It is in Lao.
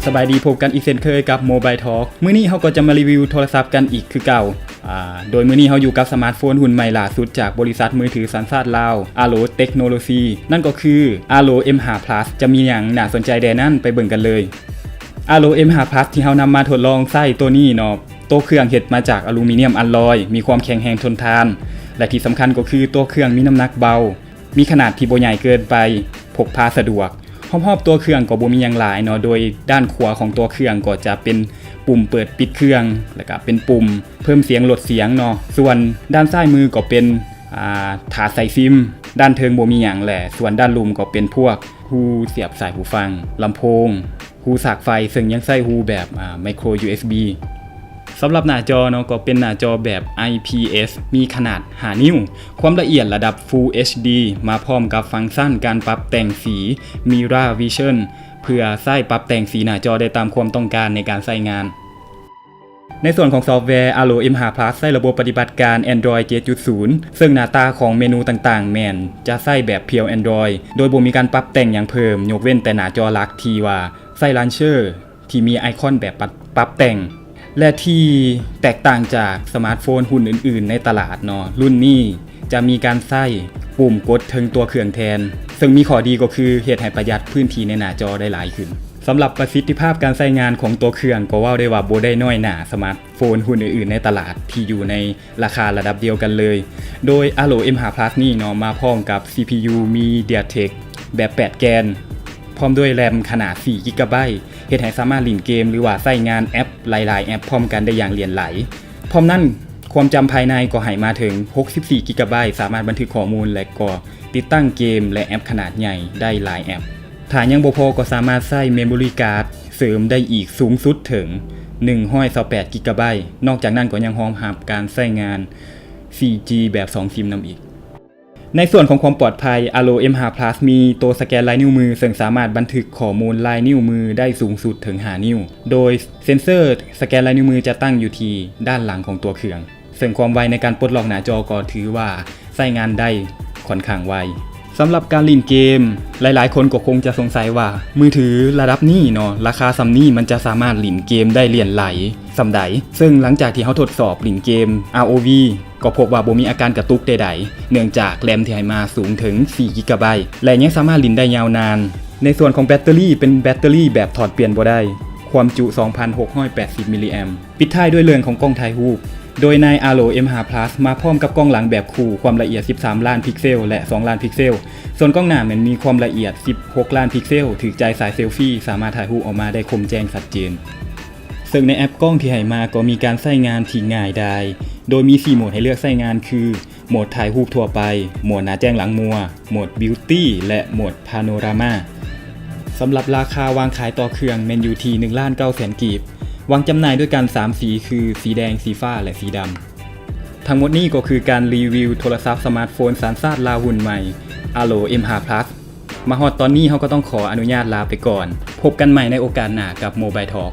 ສະບາຍດີ, ພົບກັນອີກເຊັ່ນເຄີຍກັບ Mobile Talk. ມື້ນີ້ເຮົາກໍຈະມາຣີວິວໂທລະສັບກັນອີກຄືເກົ່າ. ອາ ໂດຍມື້ນີ້ເຮົາຢູ່ກັບສະມາດໂຟນຮຸ່ນໃໝ່ຫຼ້າສຸດຈາກບໍລິສັດມືຖືສັນຊາດລາວ Arlo Technology ນັ້ນກໍຄື Arlo M five Plus. ຈະມີຫຍັງໜ້າສົນໃຈແດ່ນັ້ນ? ໄປເບິ່ງກັນເລີຍ. Arlo M five Plus ທີ່ເຮົານຳມາທົດລອງໃຊ້ໂຕນີ້ເນາະ, ໂຕເຄື່ອງເຮັດມາຈາກອາລູມີນຽມອາລອຍ, ມີຄວາມແຂງແຮງທົນທານ ແລະ ທີ່ສຳຄັນກໍຄືໂຕເຄື່ອງມີນ້ຳໜັກເບົາ, ມີຂະໜາດທີ່ບໍ່ໃຫຍ່ເກີນໄປ, ພົກພາສະດວກ. ຮອບໆຕົວເຄື່ອງກໍບໍ່ມີຫຍັງຫຼາຍເນາະ, ໂດຍດ້ານຂວາຂອງຕົວເຄື່ອງກໍຈະເປັນປຸ່ມເປີດປິດເຄື່ອງ ແລ້ວກະເປັນປຸ່ມເພີ່ມສຽງລົດສຽງເນາະ, ສ່ວນດ້ານຊ້າຍມືກໍເປັນ ອາ ຖາດໃສ່ຊິມ, ດ້ານເທິງບໍ່ມີຫຍັງແຫຼະ, ສ່ວນດ້ານລຸ່ມກໍເປັນພວກຮູສຽບສາຍຫູຟັງ, ລຳໂພງ, ຮູສາກໄຟ, ເຊິ່ງຍັງໃຊ້ຮູແບບ ອາ ໄມໂຄຣ ຢູເອັສບີ. ສຳລັບໜ້າຈໍເນາະ ກໍເປັນໜ້າຈໍແບບ ໄອພີເອັສ ມີຂະໜາດຫ້ານິ້ວ, ຄວາມລະອຽດລະດັບ Full ເອັດດີ ມາພ້ອມກັບຟັງຊັນການປັບແຕ່ງສີ Mirror Vision ເພື່ອໃຊ້ປັບແຕ່ງສີໜ້າຈໍໄດ້ຕາມຄວາມຕ້ອງການໃນການໃຊ້ງານ. ໃນສ່ວນຂອງຊອບແວ Arlo M five Plus ໃຊ້ລະບົບປະຕິບັດການ Android ເຈັດຈຸດສູນ ເຊິ່ງໜ້າຕາຂອງເມນູຕ່າງໆ ແມ່ນຈະໃຊ້ແບບພຽວ Android ໂດຍບໍ່ມີການປັບແຕ່ງຫຍັງເພີ່ມ, ຍົກເວັ້ນແຕ່ໜ້າຈໍຫຼັກທີ່ວ່າໃຊ້ Launcher ທີ່ມີໄອຄອນແບບປັບ ປັບແຕ່ງ ແລະ ທີ່ແຕກຕ່າງຈາກສະມາດໂຟນຮຸ່ນອື່ນໆໃນຕະຫຼາດເນາະ, ລຸ້ນນີ້ຈະມີການໃຊ້ປຸ່ມກົດເທິງຕົວເຄື່ອງແທນ, ເຊິ່ງມີຂໍ້ດີກໍຄືເຮັດໃຫ້ປະຢັດພື້ນທີ່ໃນໜ້າຈໍໄດ້ຫຼາຍຂຶ້ນ. ສຳລັບປະສິດທິພາບການໃຊ້ງານຂອງຕົວເຄື່ອງກໍເວົ້າໄດ້ວ່າບໍ່ໄດ້ນ້ອຍໜ້າສະມາດໂຟນຮຸ່ນອື່ນໆໃນຕະຫຼາດທີ່ຢູ່ໃນ ລາຄາລະດັບດຽວກັນເລີຍ, ໂດຍ Arlo M five Plus ນີ້ເນາະ ມາພ້ອມກັບ ຊີພີຢູ MediaTek ແບບແປດແກນ ພ້ອມດ້ວຍ RAM ຂະໜາດສີ່ກິກະໄບ, ເຮັດໃຫ້ສາມາດຫຼິ້ນເກມ ຫຼືວ່າໃຊ້ງານແອັບຫຼາຍໆແອັບພ້ອມກັນໄດ້ຢ່າງຫຼຽນໄຫຼ. ພ້ອມນັ້ນ, ຄວາມຈຳພາຍໃນກໍໃຫ້ມາເຖິງຫົກສິບສີ່ກິກະໄບ, ສາມາດບັນທຶກຂໍ້ມູນ ແລະ ກໍຕິດຕັ້ງເກມ ແລະ ແອັບຂະໜາດໃຫຍ່ໄດ້ຫຼາຍແອັບ. ຖ້າຍັງບໍ່ພໍກໍສາມາດໃຊ້ Memory Card ເສີມໄດ້ອີກສູງສຸດເຖິງໜຶ່ງຮ້ອຍຊາວແປດກິກະໄບ. ນອກຈາກນັ້ນກໍຍັງຮອງຮັບການໃຊ້ງານສີ່ຈີແບບສອງຊິມນຳອີກ. ໃນສ່ວນຂອງຄວາມປອດໄພ, Arlo M five Plus ມີໂຕສະແກນລາຍນິ້ວມື, ເຊິ່ງສາມາດບັນທຶກຂໍ້ມູນລາຍນິ້ວມືໄດ້ສູງສຸດເຖິງຫ້ານິ້ວ, ໂດຍເຊັນເຊີສະແກນລາຍນິ້ວມືຈະຕັ້ງຢູ່ທີ່ດ້ານຫຼັງຂອງຕົວເຄື່ອງ. ເຊິ່ງຄວາມໄວໃນການປົດລັອກໜ້າຈໍກໍຖືວ່າໃຊ້ງານໄດ້ຂ້ອນຂ້າງໄວ. ສຳລັບການຫຼິ້ນເກມ, ຫຼາຍໆຄົນກໍຄົງຈະສົງໄສວ່າ ມືຖືລະດັບນີ້ເນາະ, ລາຄາສ່ຳນີ້ ມັນຈະສາມາດຫຼິ້ນເກມໄດ້ຫຼຽນໄຫຼສ່ຳໃດ? ເຊິ່ງຫຼັງຈາກທີ່ເຮົາທົດສອບຫຼິ້ນເກມ ອາໂອວີ ກໍພົບວ່າບໍ່ມີອາການກະຕຸກໃດໆ, ເນື່ອງຈາກ RAM ທີ່ໃຫ້ມາສູງເຖິງສີ່ກິກະໄບ ແລະ ຍັງສາມາດຫຼິ້ນໄດ້ຍາວນານ. ໃນສ່ວນຂອງແບັດເຕີຣີ, ເປັນແບັດເຕີຣີແບບຖອດປ່ຽນບໍ່ໄດ້, ຄວາມຈຸສອງພັນຫົກຮ້ອຍແປດສິບມິລລີແອມ. ປິດທ້າຍດ້ວຍເລື່ອງຂອງກ້ອງຖ່າຍຮູບ, ໂດຍໃນ Arlo M five Plus ມາພ້ອມກັບກ້ອງຫຼັງແບບຄູ່ຄວາມລະອຽດສິບສາມລ້ານພິກເຊວ ແລະ ສອງລ້ານພິກເຊວ, ສ່ວນກ້ອງໜ້າແມ່ນມີຄວາມລະອຽດສິບຫົກລ້ານພິກເຊວ, ຖືກໃຈສາຍເຊວຟີ, ສາມາດຖ່າຍຮູບອອກມາໄດ້ຄົມແຈ້ງຊັດເຈນ. ເຊິ່ງໃນແອັບກ້ອງທີ່ໃຫ້ມາກໍມີການໃຊ້ງານທີ່ງ່າຍດາຍ, ໂດຍມີສີ່ໂໝດໃຫ້ເລືອກໃຊ້ງານຄື ໂໝດຖ່າຍຮູບທົ່ວໄປ, ໂໝດໜ້າແຈ້ງຫຼັງມົວ, ໂໝດ Beauty ແລະ ໂໝດ Panorama. ສຳລັບລາຄາວາງຂາຍຕໍ່ເຄື່ອງແມ່ນຢູ່ທີ່ໜຶ່ງລ້ານເກົ້າແສນກີບ, ວາງຈຳໜ່າຍດ້ວຍກັນສາມສີຄື ສີແດງ, ສີຟ້າ ແລະ ສີດຳ. ທັງໝົດນີ້ກໍຄືການຣີວິວໂທລະສັບສະມາດໂຟນສັນຊາດລາວຮຸ່ນໃໝ່ Arlo M five Plus. ມາຮອດຕອນນີ້ເຮົາກໍຕ້ອງຂໍອະນຸຍາດລາໄປກ່ອນ. ພົບກັນໃໝ່ໃນໂອກາດໜ້າກັບ Mobile Talk.